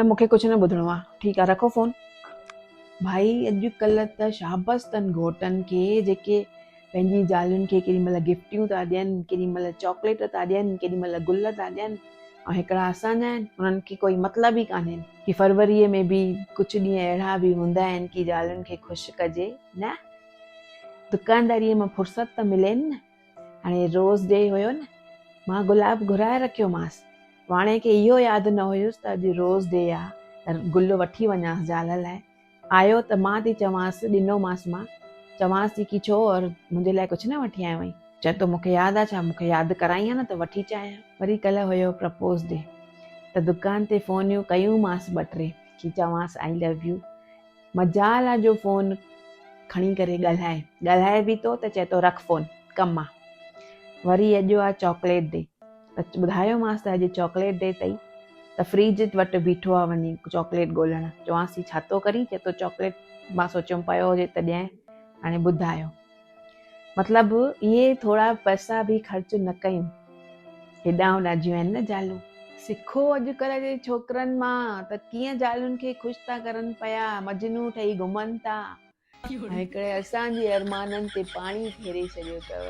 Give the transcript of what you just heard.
نه مون کي ڪجهه نه ٻڌڻو آ. ٺيڪ آ رکو فون. ڀائي اڄ ڪلهه ته شابس تن گهوٽن کي جيڪي پنهنجي زالن کي ڪيڏي مهل گفٽيون ٿا ڏين، ڪيڏي مهل چاڪليٽ ٿا ڏين، ڪيڏي مهل گل ٿا ڏين ۽ هڪڙا اسان جا آهن انهن کي ڪوئي مطلب ئي ڪانهين ڪي فروريء ۾ به ڪجهه ڏينهن اهڙا به هوندا آهن ڪي زالن کي خوش ڪجي نه دڪانداريء مان فرصت ته ملين نه. هاڻي روز ڊي هيو نه، مان گلاب گهرائي رکيومانس. واڻي کي اهو ياد نه هيس ته اڄ روز ڊي آ ته گل وٺي وڃانس زال لاء. آيو ته مان ٿي چوانس، ڏنومانس مان. چوانس ٿي ڪي ڇو اور منهنجي لاء ڪجهه نه وٺي آيو آهين؟ چئي ٿو مون کي ياد آ ڇا، مون کي ياد ڪرائين ها نه ته وٺي اچان ها. وري ڪلهه هيو پرپوز ڊي ته دڪان تي فونيون ڪيونمانس ٻه ٽي ڪي چوانس آئي لو يو. مجال آ جو فون کڻي ڪري ڳالهائي. ڳالهائي به ٿو ته چئي ٿو رک فون، ڪم آ. وري اڄ آ چاڪليٽ ڊي ته ٻڌايومانس ته اڄ چاڪليٽ ڊي اٿئي ته فريج وٽ بيٺو آ وڃي چاڪليٽ ڳولڻ. چوانس ٿي ڇا ٿو ڪرين؟ چئي ٿو چاڪليٽ مان سوچيم پيو هجي ته ڏيانء. هاڻي ٻڌايو. مطلب اهي ٿورا پئسا به خرچ نه ڪيون. هيڏانهن هوڏانهن جون آهن نه زالون. سکو اڄڪلهه جي ڇوڪرن مان ته ڪيئن زالن کي خوش ٿا ڪرن پيا، مجنون ٺهي گهمن ٿا. ۽ هڪڙي اسان جي ارمانن تي پاڻي ڦيري ڇڏيو اٿو.